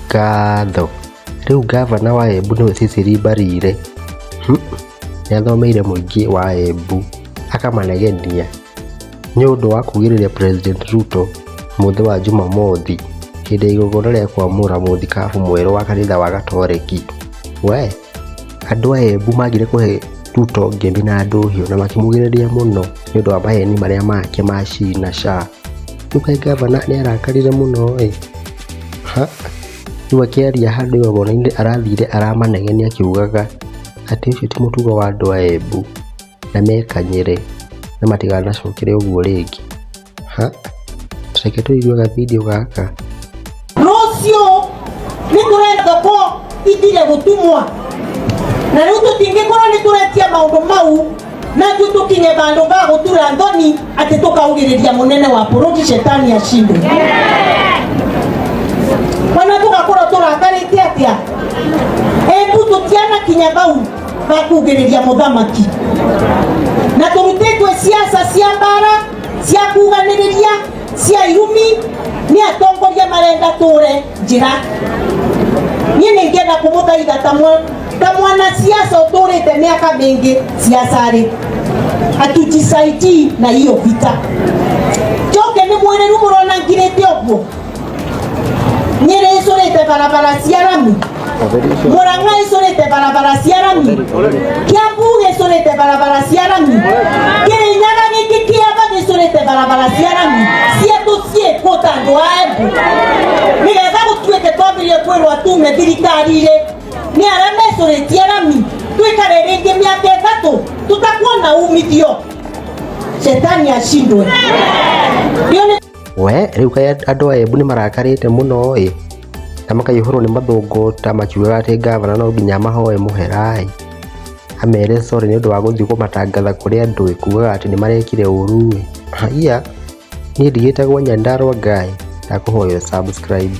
Ngatho. Rĩu ngavana wa Embu nĩwe Cecily Mbarire. Nĩathomeire mũingĩ wa Embu akamanegenia nĩ ũndũ wa kugĩrĩria President Ruto mũthĩ wa Jumamothi hĩndĩ ya igongona rĩa kwamũra mũthikabu mwerũ wa kanitha wa Gatoreki. We andũ a Embu magire kũhe Ruto ngemi na ndũhiũ na makĩmugĩrĩria mũno nĩ ũndũ wa maheni marĩa make ma SHI na SHA. Rĩu kaĩ ngavana nĩ arakarire mũno ĩ. Ha? Rĩu akĩaria handũ igongona-inĩ arathire aramanegenia akiugaga atĩ ũcio ti mũtugo wa andũ a Embu na mekanyĩre na matiganacokere ũguo rĩngĩ. Ha? Reke tũigue ga video gaka. Rũciũ nĩ tũrenda thoko ithire gũtumwa, na rĩu tũtingĩkorwo nĩ tũretia maũndũ mau na ithuĩ tũkinye vandũ va gũtura thoni atĩ tũkaugĩrĩria mũnene wa bũrũri shetani ashindwe. Ona tũgakorwo tũrakarĩte atĩa, Embu tũtianakinya vau va kugĩrĩria mũthamaki, na tũrutĩtwe siasa cia mbara, cia kuganĩrĩria, cia irumi nĩ atongoria marenda tũre njĩra. Niĩ nĩ ngĩenda kũmũthaitha ta mwanasiasa ũtũrĩte mĩaka mĩingĩ siasa-rĩ, atujisaidii na hiyo vita. Njoke nĩ mwĩrĩru mũrona ngirĩte ũguo, Nyĩrĩ ĩcũrĩte barabara cia rami, Murang'a ĩcũrĩte barabara cia rami, Kiambu gĩcũrĩte barabara cia rami, Kĩrĩnyaga gĩkĩ kĩamba gĩcũrĩte barabara cia rami, cietũ ciĩkũ ta andũ a Embu nĩgetha gũtuĩke twambĩrĩrie kwĩrwo tume thirikari-rĩ, nĩ arĩa mecũrĩtie rami twĩkare rĩngĩ mĩaka 3 tũtakuona umithio. Shetani ashindwe. Ndio nĩ We rĩu kaĩ andũ a Embu nĩ marakarĩte mũno ĩ, na makaihũrwo nĩ mathũngũ ta makiugaga atĩ ngavana no nginya mahoe mũhera ĩ, amere sorry nĩ ũndũ wa gũthiĩ kũmatangatha kũrĩ andũ ĩ, kugaga atĩ nĩ marekire ũru ĩ. Haiya, niĩ ndigĩtagwo Nyandarua Guy, ndakũhoya subscribe.